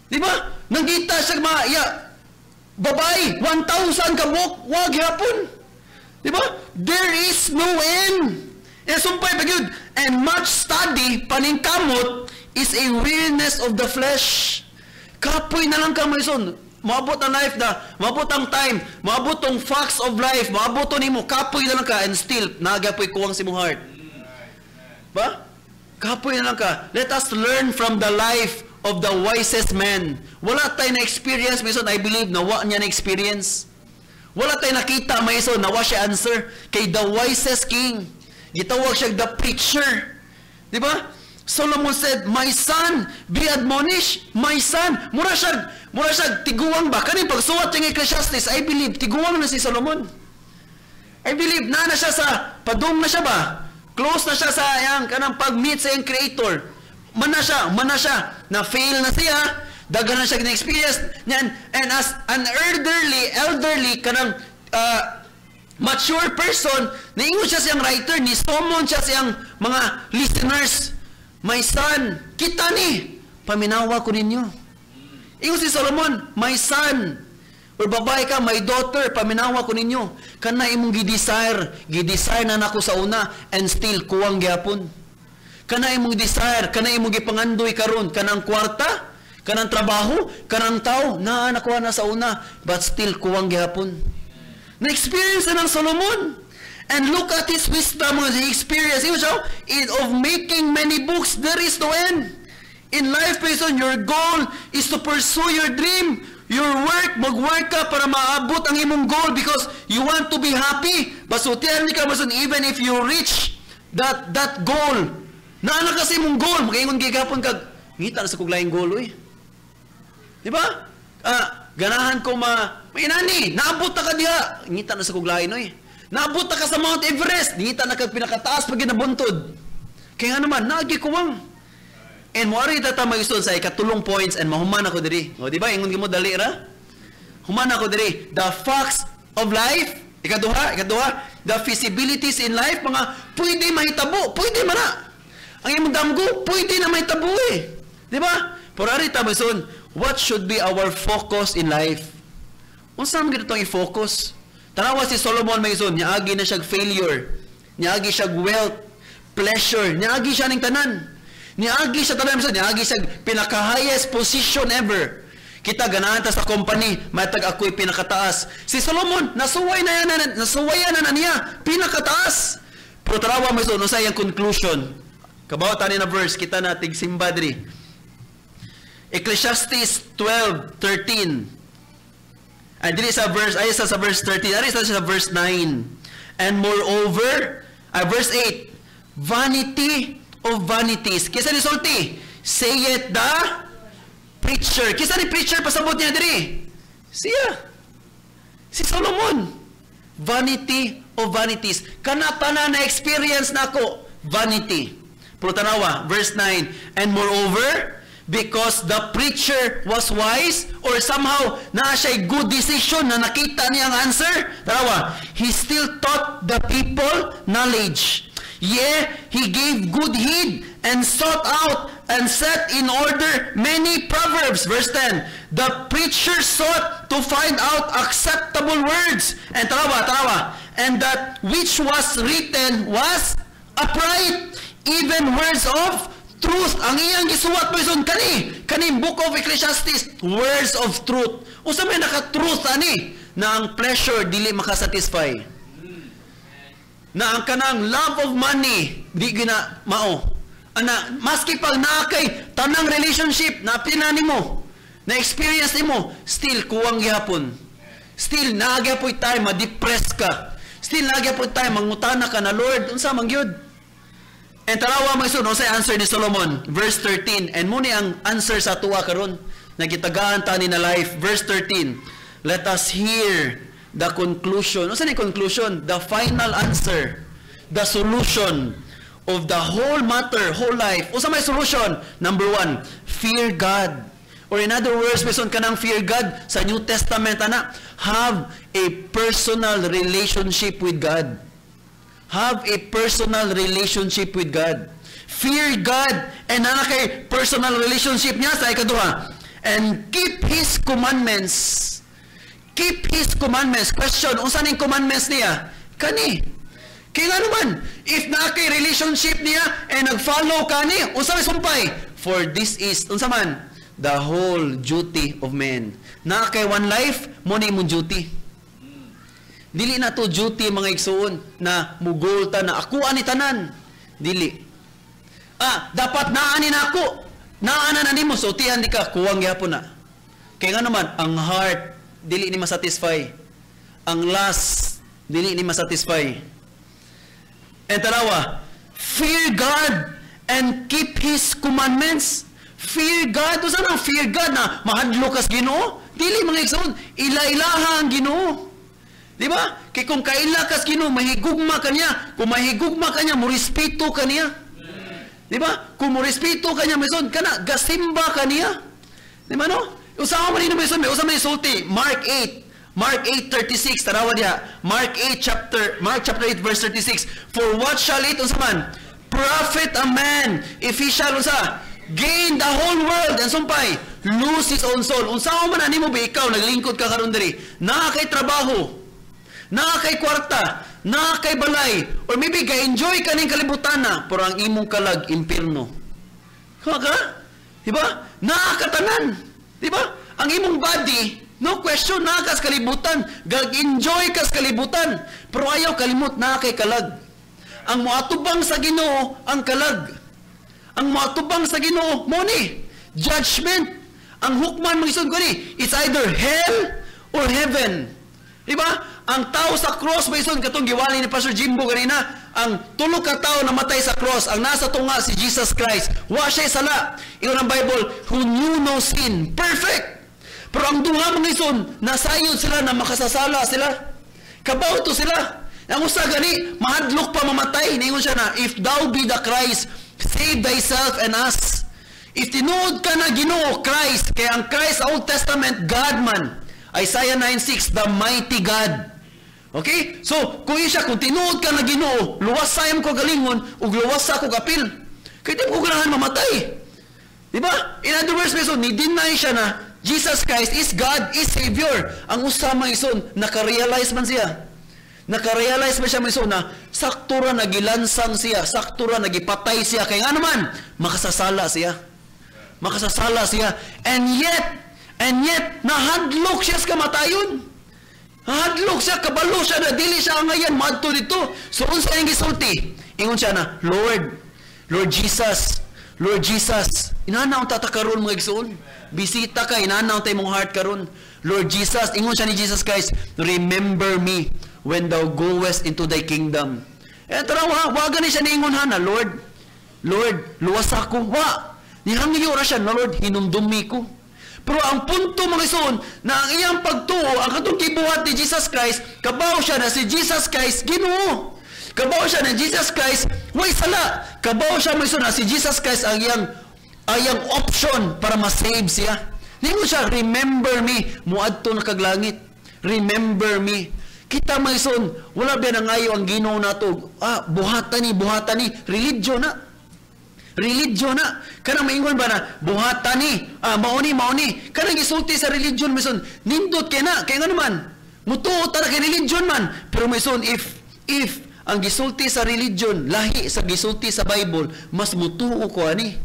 Di ba? Nangita siya mga ya, babae, 1,000 ka buok, wa gihapon. Di ba? There is no end. E sumpay pa gyud. And much study, paningkamot, is a weariness of the flesh. Kapoy na lang ka, maison. Maabot ang life na, maabot ang time, maabot ang facts of life, maabot to nimo, kapoy na lang ka, and still, naa gyapoy kuwang sa imong heart. Ba? Kapoy na lang ka. Let us learn from the life of the wisest man. Wala tayo na experience, maison, I believe, na wa niya na experience. Wala tayo nakita, maison, na wa siya answer. Kay the wisest king, gitawag siya the preacher. Di ba? Solomon said, "My son, be admonished, my son." Mura siya, tiguang ba? Kaning pagsuwat yung Ecclesiastes, I believe, tiguang na si Solomon. I believe, na na siya sa, padung na siya ba? Close na siya sa yang kanang pag-meet sa iyang creator. Man na siya, na-fail na siya, daghan na siya na-experience niyan. And as an elderly, kanang mature person, naingon siya siyang writer, ni summon siya siyang mga listeners, "My son, kita ni, paminawa ko ninyo." Ingon si Solomon, "My son, or babae ka, my daughter, paminawa ko ninyo. Kana imong gi-desire, gi-desire na nako sa una, and still kuwang gyapon. Kana imong desire, kana imong gipangandoy karon, kanang kwarta, kanang trabaho, kanang tao, naa nakuha na sa una, but still kuwang gyapon." Na-experience na ng Solomon. And look at his wisdom, his experience. He was in of making many books, there is no end. In life, person, your goal is to pursue your dream. Your work, mag-work ka para maabot ang imong goal because you want to be happy. But sultihan ni ka, mason, even if you reach that goal, naa na kasi imong goal, makaingon gihapon kag, "Ngita na sa kog laing goal, uy." Di ba? Ah, ganahan ko ma, may nani, naabot na ka diha. "Ngita na sa kog lain, uy." Naabot na ka sa Mount Everest, ngita na kag pinakataas pag ginabuntod. Kaya nga naman, naagi kuwang. And mo ari ta magisod sa ikatulong points and mahuman ako diri. O di ba ingon mo dali ra? Human ako diri. The facts of life, ikaduha, the feasibilities in life, mga pwede mahitabo, pwede man na. Ang imong damgo, pwede na mahitabo eh. Di ba? Pero ari ta magisod, what should be our focus in life? Unsa man gid itong i-focus? Tanawa si Solomon maison, niagi na siya failure, niagi siya wealth, pleasure, niagi siya ning tanan. Niagi siya tanan maison, niagi siya pinaka-highest position ever. Kita ganahan ta sa company, matag ako'y pinakataas. Si Solomon, nasuway na yan, nasuwayan na, na niya, pinakataas. Pero tanawa maison, unsa iyang conclusion? Kabaw tani na verse, kita na tigsimba diri. Ecclesiastes 12:13. Ay, dili sa verse, ay sa verse 13, ay sa verse 9. And moreover, verse 8, "Vanity of vanities." Kinsa ni sulti? Saith the preacher. Kinsa ni preacher pasabot niya diri? Siya. Si Solomon. Vanity of vanities. Kana tanan na experience nako, vanity. Pero tanawa, verse 9, and moreover, because the preacher was wise or somehow naa siya good decision na nakita niya ang answer, tanawa, he still taught the people knowledge. Yea, he gave good heed and sought out and set in order many proverbs. Verse 10, the preacher sought to find out acceptable words. And tanawa, tanawa, and that which was written was upright, even words of truth. Ang iyang gisuwat mo ison kani, kani Book of Ecclesiastes, words of truth. Unsa may naka-truth ani? Na ang pleasure dili makasatisfy. Na ang kanang love of money di gina mao. Ana, maski pag naa kay tanang relationship na pinani mo, na experience nimo, still kuwang gihapon. Still naa gyapoy time ma-depress ka. Still naa gyapoy time mangutana ka na, "Lord, unsa man gyud?" And tanawa mga isun, unsay answer ni Solomon? Verse 13. And mao ni ang answer sa tuwa karon. Nagitagaan ta ni na life. Verse 13. Let us hear the conclusion. Unsa ni conclusion? The final answer. The solution. of the whole matter, whole life. Unsa may solution? Number one, fear God. Or in other words, bisan kanang fear God sa New Testament ana, have a personal relationship with God. Have a personal relationship with God. Fear God and naa kay personal relationship niya sa ikaduha. And keep His commandments. Keep His commandments. Question, unsa ning commandments niya? Kani. Kaya nga naman, if naa kay relationship niya and nag-follow ka ni, unsa may sumpay? For this is, unsa man? The whole duty of man. Naa kay one life, mao ni imong duty. Dili na to duty, mga igsuon, na mugol ta na ako ani tanan. Dili. Ah, dapat naa ni nako. Naa na na nimo, sultihan di ka, kuwang gyapon na. Kaya nga naman, ang heart dili ni masatisfy. Ang lust dili ni masatisfy. And tanawa, fear God and keep His commandments. Fear God. Unsa nang fear God na mahadlok kas Ginoo? Dili, mga igsoon, ila-ilaha ang Ginoo. Di ba? Kay kung kaila kas Ginoo, mahigugma ka niya. Kung mahigugma ka niya, morespeto ka niya. Di ba? Kung morespeto ka niya, maison, kana gasimba ka niya. Di ba, no? Usaha man nino, maison, may usa man sulti. Mark 8. Mark 8:36, tanawa diha. Mark chapter 8 verse 36. "For what shall it," unsa man, "profit a man if he shall," unsa, "gain the whole world and," sumpay, "lose his own soul?" Unsa man animo ba ikaw naglingkod ka karon diri? Naa kay trabaho, naa kay kwarta, naa kay balay, or maybe ga-enjoy ka ning kalibutan na, pero ang imong kalag impierno. Ka ka? Di ba? Naa ka tanan. Di ba? Ang imong body, no question, naa kas kalibutan, gag-enjoy kas kalibutan, pero ayaw kalimot naa kay kalag. Ang moatubang sa Ginoo ang kalag. Ang moatubang sa Ginoo mo ni judgment. Ang hukman, mga igsoon ko ni, it's either hell or heaven. Di ba? Ang tao sa cross, mga igsoon, katong giwali ni Pastor Jimbo kanina, ang tulo ka tao namatay sa cross, ang nasa tunga si Jesus Christ. Wa siya sala. Ingon ang Bible, who knew no sin. Perfect. Pero ang duha, mga igsoon, nasayod sila na makasasala sila. Kabaw to sila. Ang usa gani, mahadlok pa mamatay. Ningon siya na, "If thou be the Christ, save thyself and us." If tinuod ka na Ginoo, Christ, kaya ang Christ sa Old Testament, God man. Isaiah 9:6, the mighty God. Okay? So, kung siya, kung tinuod ka na Ginoo, luwas sa ko galingon, ug luwas sa ko kapil. Kaya di mo ganahan mamatay. Di ba? In other words, so, ni-deny siya na Jesus Christ is God, is Savior. Ang usa, mga igsoon, naka-realize man siya. Naka-realize ba siya, mga igsoon, na sakto ra nagilansang siya, sakto ra nagipatay siya. Kaya nga naman, makasasala siya. Makasasala siya. And yet, nahadlok siya sa kamatayon. Nahadlok siya, kabalo siya na dili siya angayan, madto dito. So, unsa iyang gisulti? Ingon siya na, "Lord, Lord Jesus, Lord Jesus," inana ang tata karon, mga igsoon. Bisita ka, inana ang imong heart karon. "Lord Jesus," ingon siya ni Jesus Christ, "remember me when thou goest into thy kingdom." Eh, tara, wa gani siya niingon ha na, "Lord, Lord, luwas ako." Wa. Nihangyo ra siya na, "Lord, hinumdumi ko." Pero ang punto, mga igsoon, na ang iyang pagtuo, ang katong gibuhat ni Jesus Christ, kabaw siya na si Jesus Christ, Ginoo. Kabaw siya na Jesus Christ, way sala. Kabaw siya, mga igsoon, na si Jesus Christ ang iyang option para ma-save siya. Ningon siya, "Remember me, muadto na kag langit. Remember me." Kita, mga igsoon, wala ba nangayo ang Ginoo nato? Ah, buhatan ni, buhatan ni, religion na. Religion na. Kanang maingon ba na, buhatan ni, ah, mauni, mauni. Kanang isulti sa religion, mga igsoon, nindot kay na, kaya nga naman, mutuo ta na kay religion man. Pero, mga igsoon, if ang gisulti sa religion, lahi sa gisulti sa Bible, mas mutuo ko ani.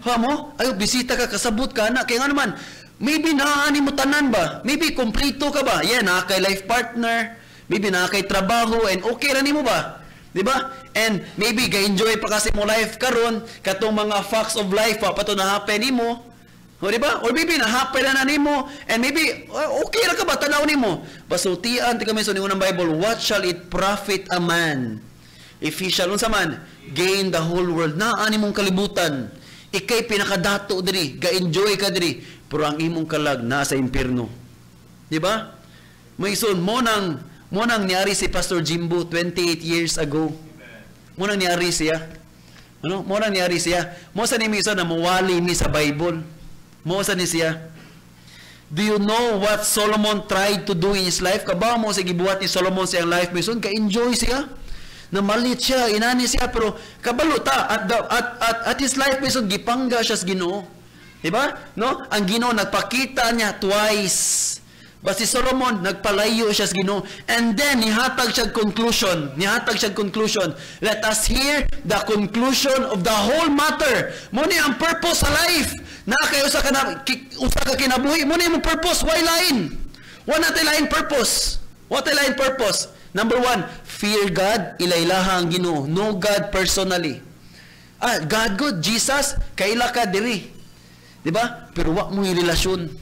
Ha mo? Ayo, bisita ka, kasabot ka na. Kaya nga naman, maybe naani mo tanan ba? Maybe kompleto ka ba? Yeah, naa kay life partner, maybe naa kay trabaho, and okay ra nimo ba? Di ba? And maybe ga-enjoy pa kasi mo life karon, katong mga facts of life pa pa to na happen nimo. O, di ba? Or maybe na-happen na na nimo and maybe okay ra ka ba tanaw nimo. Basultian ti kami sa unang Bible, what shall it profit a man if he shall, unsa man, gain the whole world? Naa nimong kalibutan. Ikay pinakadato diri, ga-enjoy ka diri, pero ang imong kalag nasa impierno. Di ba? Mga igsoon, mo nang niari si Pastor Jimbo 28 years ago. Mo nang niari siya. Ano? Mo na niyari siya. Mo sa ni miso na muwali mi sa Bible. Mo sa ni siya. Do you know what Solomon tried to do in his life? Kabaw mo sa gibuhat ni Solomon sa iyang life mison, ka-enjoy siya. Namalit siya, inani siya, pero kabalo ta at, the, at his life mison, gipangga siya sa Ginoo. Diba? No? Ang Ginoo nagpakita niya twice. But si Solomon, nagpalayo siya sa Ginoo. And then, nihatag siya conclusion. Nihatag siya conclusion. Let us hear the conclusion of the whole matter. Mo ni ang purpose sa life. Na kayo sa kana, usa ka kinabuhi. Mo ni ang purpose. Why lain? Wala natin lain purpose. What lain purpose? Number one, fear God, ilaylaha ang Ginoo. Know God personally. Ah, God good, Jesus, kaila ka diri. Di ba? Pero wa mo relasyon.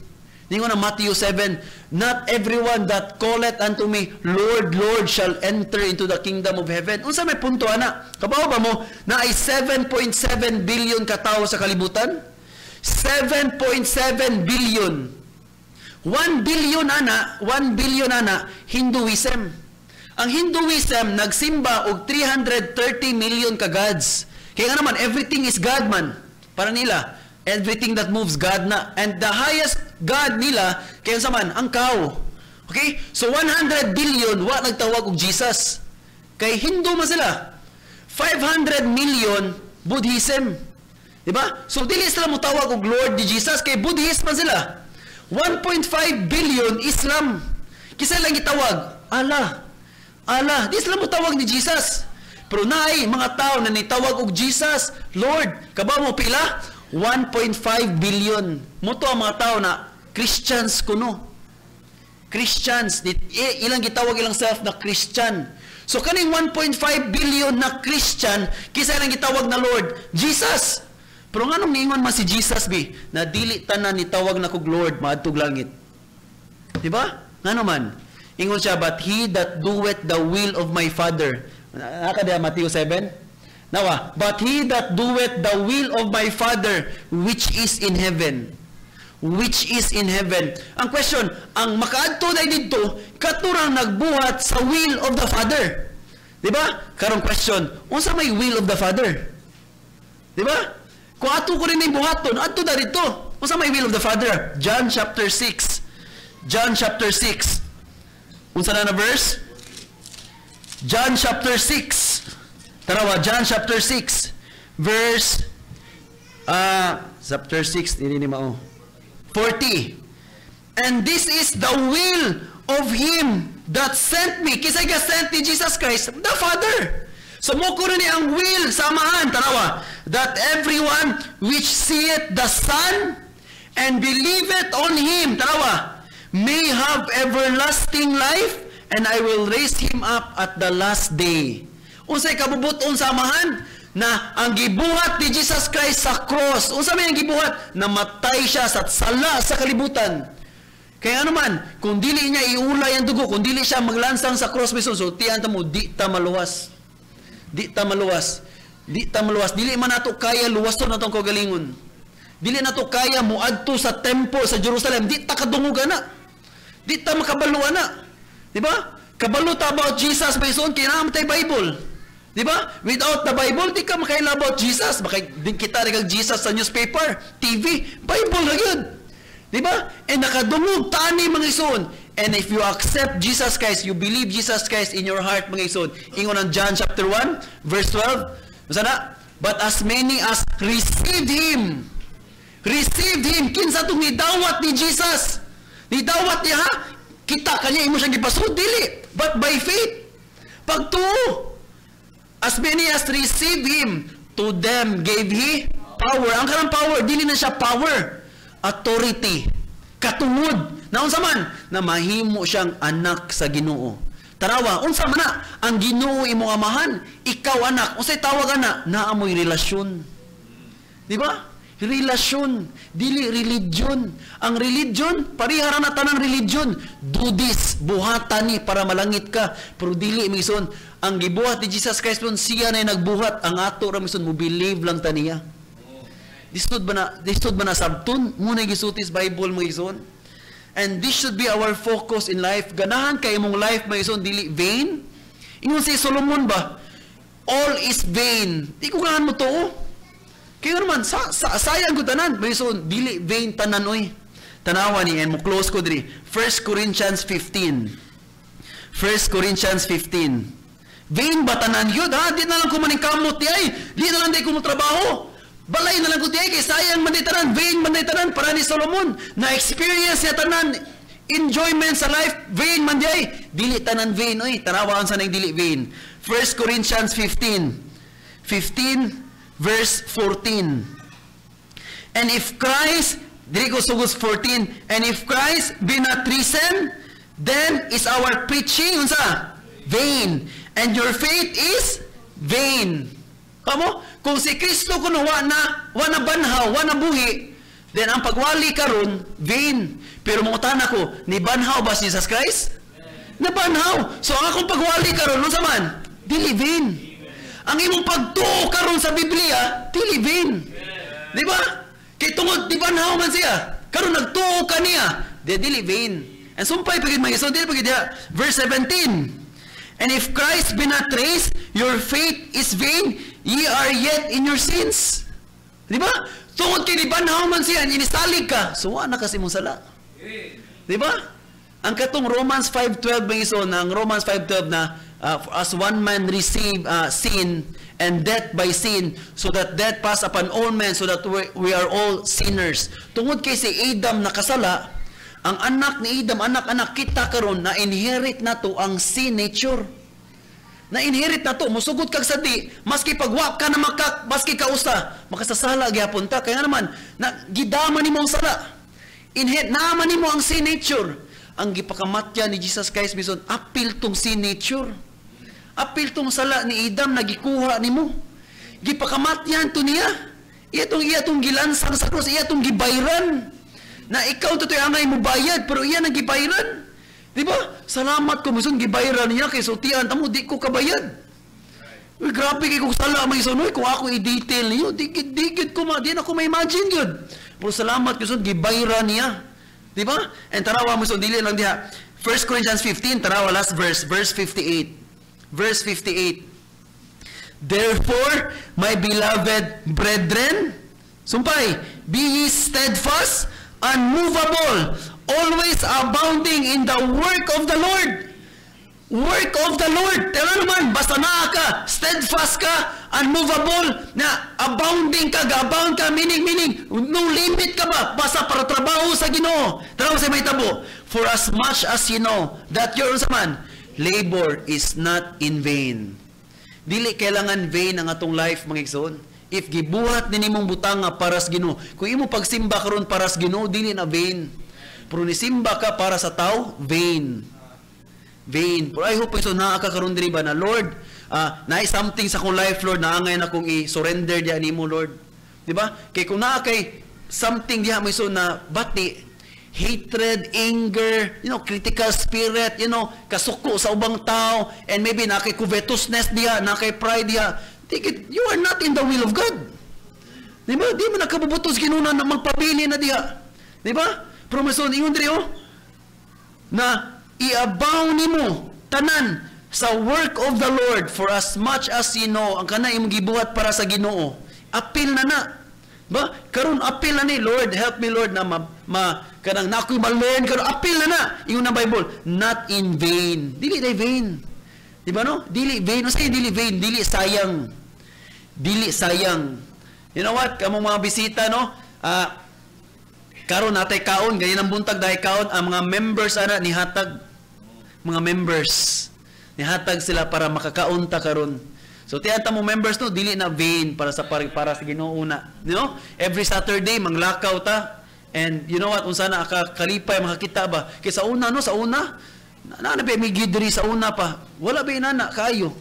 Ningon na Matthew 7, "Not everyone that calleth unto me, 'Lord, Lord,' shall enter into the kingdom of heaven." Unsa may punto ana? Kabaw ba mo na ay 7.7 billion katao sa kalibutan? 7.7 billion. 1 billion ana, 1 billion ana Hinduism. Ang Hinduism nagsimba og 330 million ka gods. Kaya nga naman everything is God man. Para nila, everything that moves, God na. And the highest God nila kaya sa man ang cow. Okay? So 100 billion wa nagtawag og Jesus. Kay Hindu man sila. 500 million Buddhism. Diba? So dili sila motawag og Lord ni Jesus kay Buddhist man sila. 1.5 billion Islam. Kinsa lang gitawag? Allah. Allah. Di sila motawag ni Jesus. Pero naay mga tao na nitawag og Jesus, Lord. Kabaw mo pila? 1.5 billion. Mo to ang mga tao na Christians kuno. Christians, ilang gitawag ilang self na Christian. So kaning 1.5 billion na Christian, kinsa ilang gitawag na Lord? Jesus. Pero nganong niingon man si Jesus bi na dili tanan nitawag na kog Lord maadtog langit? Di ba? Ngano man? Ingon siya, "But he that doeth the will of my Father." Naka diya Matthew 7? Nawa, "But he that doeth the will of my Father which is in heaven." Which is in heaven. Ang question, ang makaadto na didto, katurang nagbuhat sa will of the Father. Di ba? Karong question, unsa may will of the Father? Di ba? Kung ato ko rin yung buhaton, adto na dito. Unsa may will of the Father? John chapter 6. John chapter 6. Unsa na na verse? John chapter 6. Tarawa, John chapter 6. Verse chapter 6, dili ni mao. 40. "And this is the will of him that sent me." Kinsay ga sent ni Jesus Christ? The Father. So mo kuno ni ang will sa Amahan, tanawa, "That everyone which seeth the Son and believeth on him," tanawa, "may have everlasting life, and I will raise him up at the last day." Unsay kabubut-on sa Amahan? Na ang gibuhat ni Jesus Christ sa cross, unsa may ang gibuhat? Namatay siya sa sala sa kalibutan. Kaya ano man, kung dili niya iulay ang dugo, kung dili siya maglansang sa cross mismo, so tiyan ta mo, di ta maluwas. Di ta maluwas. Di ta maluwas. Dili man nato kaya luwason natong kaugalingon. Dili nato kaya muadto sa temple sa Jerusalem. Di ta kadungog na. Di ta makabalo na. Di ba? Kabalo ta about Jesus by his own, kaya tay Bible. Di ba? Without the Bible, di ka makaila about Jesus. Baka din kita rin kag Jesus sa newspaper, TV, Bible na yun. Di ba? And nakadungog tani, mga igsoon. And if you accept Jesus Christ, you believe Jesus Christ in your heart, mga igsoon. Ingon ang John chapter 1, verse 12. Basta na? "But as many as received him," kinsa itong nidawat ni Jesus? Nidawat niya, ha? Kita kanya imo siyang gipasud, dili. But by faith, pagtuo. "As many as received him, to them gave he power." Ang kanang power, dili na siya power. Authority. Katungod. Na unsa man? Na mahimo siyang anak sa Ginoo. Tarawa, unsa man na? Ang Ginoo imong amahan, ikaw anak. Unsay tawag ana? Naa moy relasyon. Di ba? Relasyon, dili religion. Ang religion, pareha ra na tanang religion. Do this, buhatan ni para malangit ka. Pero dili mison, ang gibuhat ni Jesus Christ pun siya na nagbuhat, ang ato ra mison mo believe lang ta niya. Lisod ba na sabton mo na gisutis Bible mo ison? And this should be our focus in life. Ganahan kay imong life, mga ison, dili vain. Ingon si Solomon ba? All is vain. Di ko ganahan mo tuo. Kaya naman, sayang ko tanan. May so, dili vain tanan, oy. Tanawa ni, and mo close ko diri. 1 Corinthians 15. 1 Corinthians 15. Vain ba tanan yun? Ha? Di na lang ko maning kamot di ay. Di na lang di ko mo trabaho. Balay na lang ko di ay. Kay sayang man di tanan. Vain man di tanan. Para ni Solomon. Na-experience niya tanan. Enjoyment sa life. Vain man di ay. Dili tanan vain. Oy. Tanawaan sa nang dili vain. 1 Corinthians 15. 15 verse 14. And if Christ, dili ko sugos 14, and if Christ be not risen, then is our preaching, unsa? Vain. And your faith is vain. Kamo? Kung si Kristo kuno wa na banhaw, wa na buhi, then ang pagwali karon vain. Pero mangutana ko, ni banhaw ba si Jesus Christ? Nabanhaw. So ang akong pagwali karon unsa man? Dili vain. Ang imong pagtuo karon sa Biblia, dili vain. Di ba? Kay tungod di banhaw man siya. Karon nagtuo ka niya, di dili vain. And sumpay pagid mga so dili pagid diha. Verse 17. And if Christ be not raised, your faith is vain, ye are yet in your sins. Di ba? Tungod kay di banhaw man siya, inisalig ka, so wa na kasi mong sala. Di ba? Ang katong Romans 5:12 mga iso, ang Romans 5:12 na as one man receive sin and death by sin, so that death pass upon all men, so that we are all sinners. Tungod kay si Adam nakasala, ang anak ni Adam, anak-anak kita karon na inherit na to ang sin nature. Na inherit na to, musugot kag sadi, maski pagwap ka na makak, maski kausa, makasasala gyapon ta. Kaya naman, na gidama nimo ang sala. Inherit naman nimo ang sin nature. Ang gipakamatya ni Jesus Christ bison, apil tong sin nature. Apil tong sala ni Adam na gikuha nimo. Gipakamatyan to niya. Iya tong gilansang sa krus, iya tong gibayran. Na ikaw to angay mo bayad, pero iya nang gibayran. Di ba? Salamat ko bison gibayran niya kay sultian tamo di ko kabayad. Uy, grabe kay kung sala may sunoy kung ako i-detail niyo, digid ko ma, di na ko ma-imagine yun. Pero salamat ko son gibayran niya. Di ba? And tarawa mo son dili lang diha. 1 Corinthians 15, tarawa last verse, verse 58. Verse 58. Therefore, my beloved brethren, sumpay, be ye steadfast, unmovable, always abounding in the work of the Lord. Work of the Lord. Tara naman, basta naa ka, steadfast ka, unmovable, na abounding ka, ga-abound ka, meaning, no limit ka ba, basta para trabaho sa Ginoo. Tara sa may tabo. For as much as you know that your man, labor is not in vain. Dili kailangan vain ang atong life, mga igsoon. If gibuhat ni nimong butanga para sa Ginoo, kung imo pagsimba karon para sa Ginoo, dili na vain. Pero nisimba ka para sa tao, vain. Vain. Pero I hope ito naa ka karon diri ba na Lord, naay something sa akong life, Lord, na angay na kong i-surrender diha nimo, Lord. Di ba? Kay kung naa kay something diha mo iso na bati, hatred, anger, critical spirit, kasuko sa ubang tao, and maybe naa kay covetousness diha, naa kay pride diha, take it, you are not in the will of God. Di ba? Di mo nakabubutos Ginoo na magpabili na diha. Di ba? Pero mason, ingon diri oh, na iabaw nimo tanan sa work of the Lord, for as much as you know, ang kana imong gibuhat para sa Ginoo, apil na na. Ba? Karon apil na ni Lord, help me Lord na ma kanang na ako'y ma-learn karon apil na na. Ingon ng Bible, not in vain. Dili day vain. Di ba no? Dili vain. Unsay dili vain? Dili sayang. Dili sayang. You know what? Kamong mga bisita no? Karon natay kaon, ganyan ang buntag dahil kaon ang mga members ana nihatag. Mga members nihatag sila para makakaon ta karon. So tiyata mo members no, dili na vain para sa Ginoo na. You know? Every Saturday manglakaw ta. And you know what, unsa na ka kalipay makakita ba? Kay sa una no, sa una na na ba may gidri sa una pa. Wala ba inana kaayo.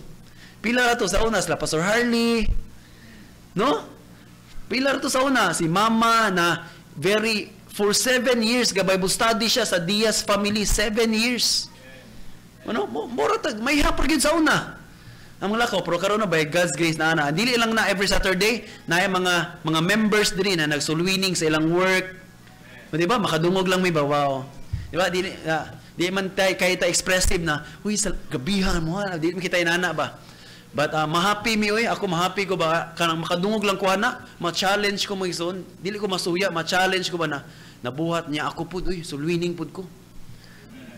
Pila ra to sa una sila Pastor Harley. No? Pila ra to sa una si Mama na very for 7 years ga Bible study siya sa Diaz family, 7 years. Ano? Mura tag may hapar gyud sa una. Ang mga lakaw, pero karon na by God's grace na ana. Dili lang na every Saturday na mga members diri na nagsulwining sa ilang work. O, di ba? Makadungog lang may ba, wow. Di ba? Dili di man tay kay ta expressive na, uy, sa gabihan mo ha, di man kita inana ba. But mahappy mi oy, ako mahappy ko ba kanang makadungog lang ko ana, ma-challenge ko, mga igsoon, dili ko masuya, ma-challenge ko ba na nabuhat niya ako pud uy, soul winning pud ko.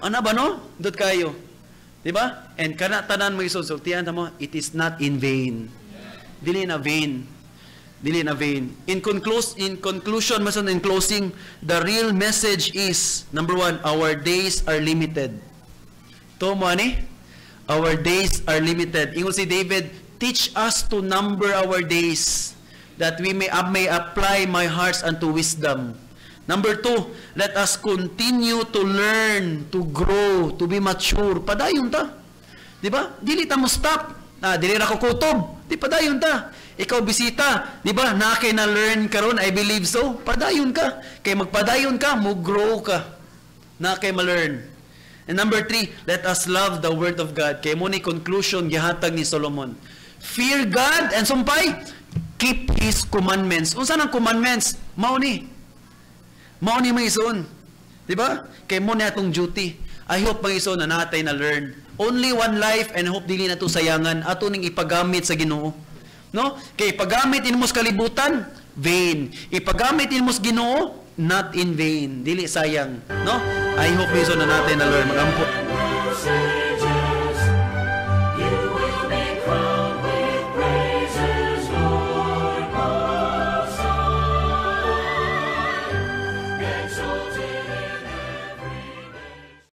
Ana ba, no? Dot kayo. Di ba? And kana tanan, mga igsoon, sultian ta mo, it is not in vain. Dili na vain. Dili na vain. In conclusion, mason in closing, the real message is, number one, our days are limited. To mo ani? Our days are limited. Ingon si David, "Teach us to number our days, that we may apply my hearts unto wisdom." Number two, let us continue to learn, to grow, to be mature. Padayon ta. Di ba? Dili ta mo stop. Ah, dili ra ko kutob. Di padayon ta. Ikaw bisita, di ba? Na kay na learn karon, I believe so. Padayon ka. Kay magpadayon ka, mo grow ka. Na kay ma-learn. And number three, let us love the Word of God. Kay mo ni conclusion gihatag ni Solomon. Fear God and sumpay, keep His commandments. Unsa nang commandments? Mao ni. Mao ni, mga igsoon. Di ba? Kay mo ni atong duty. I hope, mga igsoon, na natay na learn. Only one life and hope dili na to sayangan. Ato ning ipagamit sa Ginoo. No? Kay ipagamit inimo sa kalibutan, vain. Ipagamit inimo sa Ginoo, not in vain. Dili sayang. No? I hope, mga igsoon, na natay na learn. Magampo.